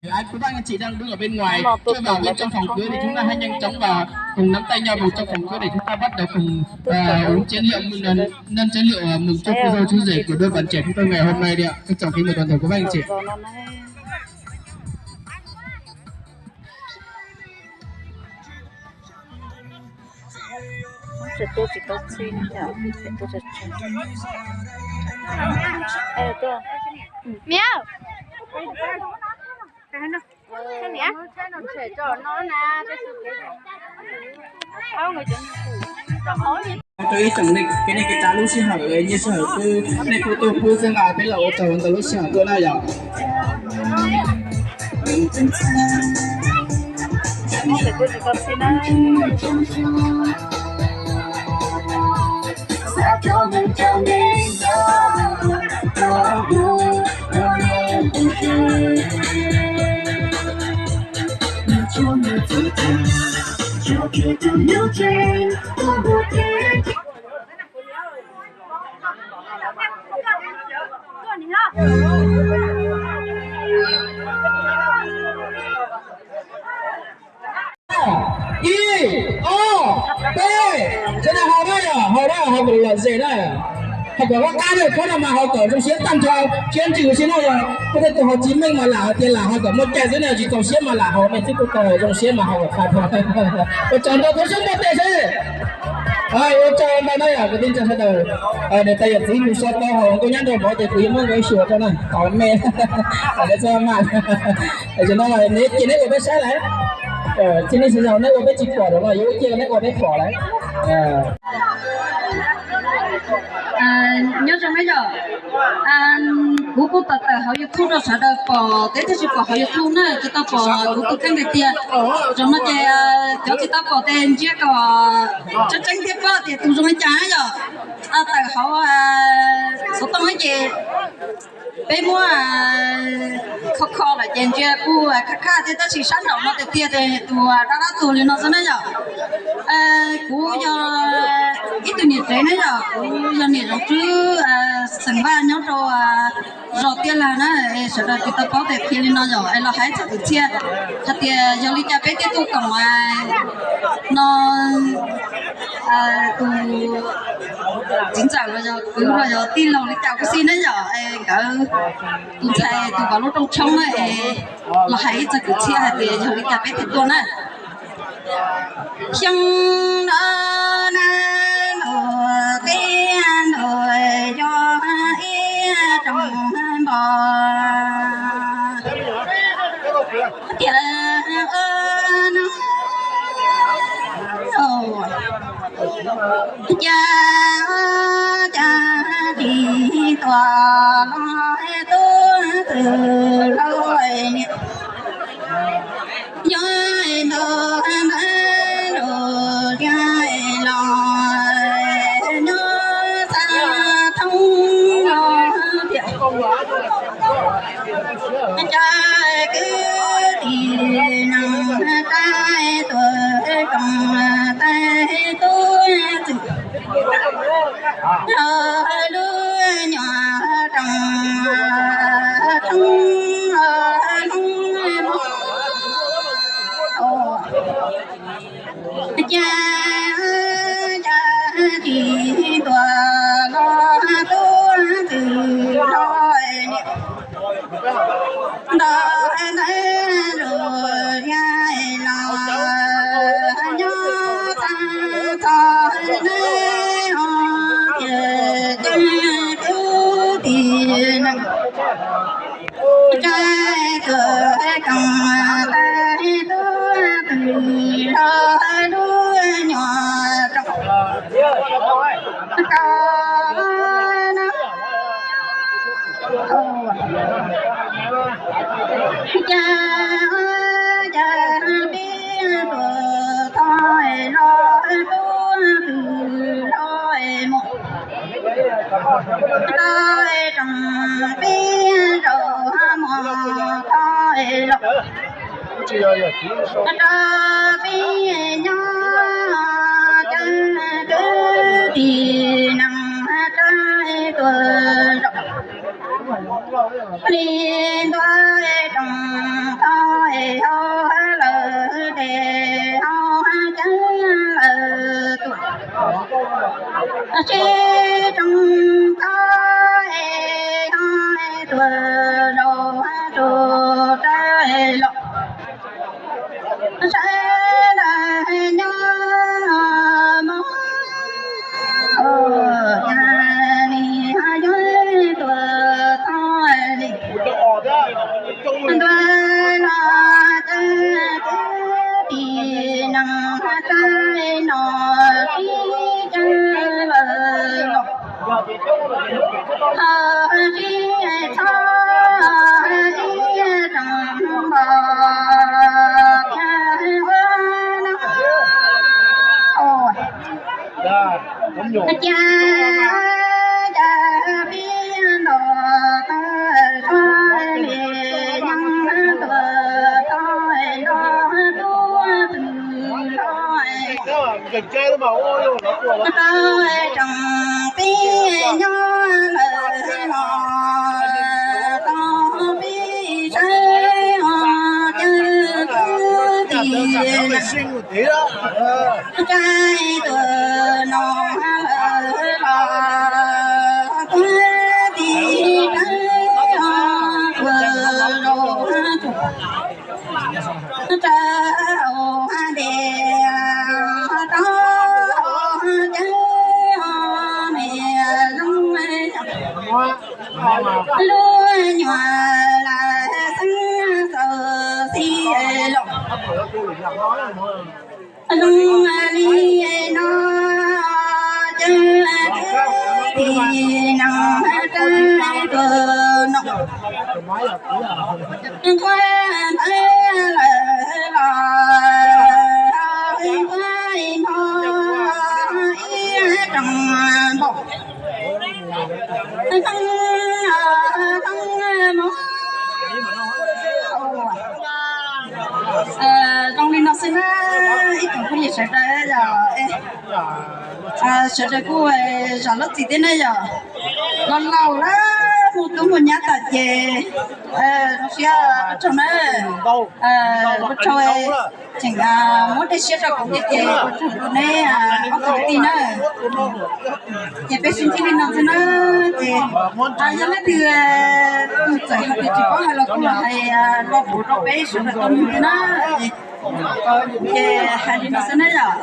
Anh Quốc Anh, anh chị đang đứng ở bên ngoài, chưa vào bên trong phòng cưới thì chúng ta hãy nhanh chóng vào cùng nắm tay nhau vào trong phòng cưới để chúng ta bắt đầu cùng, à, uống chén rượu mừng, à, nâng chén rượu, à, mừng cho cô dâu chú rể của đôi bạn trẻ chúng tôi ngày hôm nay đi ạ. Trân trọng kính mời toàn thể cô bác anh chị. Miau. Cho ý tổng định cái này cái ta lub sij hawm, nyiaj sij hawm pw, nej kuj tuaj pw xwb nqa peb los ua tsaug ntawm lub sij hawm tuaj na yom. Ib, ob, peb, ces no haus na yom, haus na, haus kom lom zem na. Haus kom qab qab na, qhov no mas haus kom zoo siab tag nrho, siab ntsws xwb na yom. Kuv tej tus haus tsis meej mas lam hais tias lam haus kom muaj cai xwb na, tsis txaus siab mas lam haus me xwb, kuv tau zoo siab mas haus kom tag nrho. Ua tsaug ntau, thov sawv npaj tes seb. Ua tsaug ntau na yom, kwv tij neej tsa sawv daws. Niam tais yawm txiv mus so tau hauv nkauj nyab nraug vauv ces kuv yuav muab nkawd xyuas rau na, tau me. Tam no ces neb ua peb saib lawm, txij nej sawv daws neb ua peb tsis pom lawm no, yuav ua ciaj neb ua peb pom lawm. Nyob zoo na yom, kuv kuj tawm tawm hauv YouTube rau sawv daws pom, teb tab sis pom hauv YouTube na, tsis tau pom kuv tus kheej hais tias. Zaum no ces cov tsis tau pom tes ntsia kom tseeb tseeb thiab paub tias tus zoo li cas na yom. Tawm hauv xov tooj ces peb muab kho kho lawm ces ntsia kuj khaj khaj thiab, tab sis sab nraum no tiag tiag ces tus dab dab tuag li no xwb na yom. Kuv yog ib tug niam tsev na yom, kuv yog niam Zoov Tswb, xeem Vaj nyob rau zos Tiaj Lag na. Sawv daws tsis tau paub tes qhia li no yom, es los hais txog kwv txhiaj hais tias yog li cas peb thiaj tuaj koom no, tus txiv ntxawm los yog kwv los yog tij laug li cas kuj xij na yom, es nkawd tus ntxhais tus vauv lub rooj tshoob na, es los hais ib txog kwv txhiaj hais tias yog li cas peb thiaj tuaj na. Xyoo no na, ntuj teb ntuj yog ib rooj npog tiag no. Cas cas tis tuaj los tub twm los niam. Yog ntawd ntawd los tiag los nyob xa thoob los tiag. Cas kwv tij neej tsa tuaj koom tais tub twm los lub nyuag rooj thoob los hnub mo. Cas cas tis tuaj los tub twm los niam. Ntawd ntawd lus yaj los nyob tag txog neb ho tias cas kwv tij neej tsa tuaj koom tais tub twm los lub nyuag rooj rau na. Cas cas peb tuaj tho los tub twm los mus. Tau rooj peb zaum mos tho los rau peb nyob cas kwv tij neej tsa tuaj zaum li ntua rooj tho. los, sawv daws nyob mov, ua cas li yuav tuag tag li. Ntuag los txawj txawj tis nees txawj no sib cawg lawm los, ho sib txhob sib tsees npaum cas ua no. Cas cas pib ntaus tawg suab li nyob tuag tog nrog tub twg los. Tau tseem pib nyob lawm los tau pib sawv os cawg kwv tij. Tsaib tuag no lawm los kwv tij sawv os tuag los tsav ua dej rau cawg me zoo. Lub nyuam laj xeeb txaus xis los zoo li no, cawg kwv tij nees tsaib tuag no. Nquag ntawd lawm los nquag npog ib rooj npaum. Pheej pheej mog. Zoo li no xwb na, ib tsoom phooj ywg sawv daws yog sawv daws kuj zam lub txim thiab na yog. Laus laus lawm, muaj tub muaj nyab tas ces zoo siab ua tsaug na. Ua tsaug, tseem muab dej siab rau kuv thiab ces ua tsaug rau neb ob tug kwv tij na. Ces peb sib ntsib li no xwb na, ces yog leej twg tus txawm hais tias tsis paub hais los kuj los hais los kuv rau peb sawv daws tau mloog thiab na. Ces hais li no xwb na yom.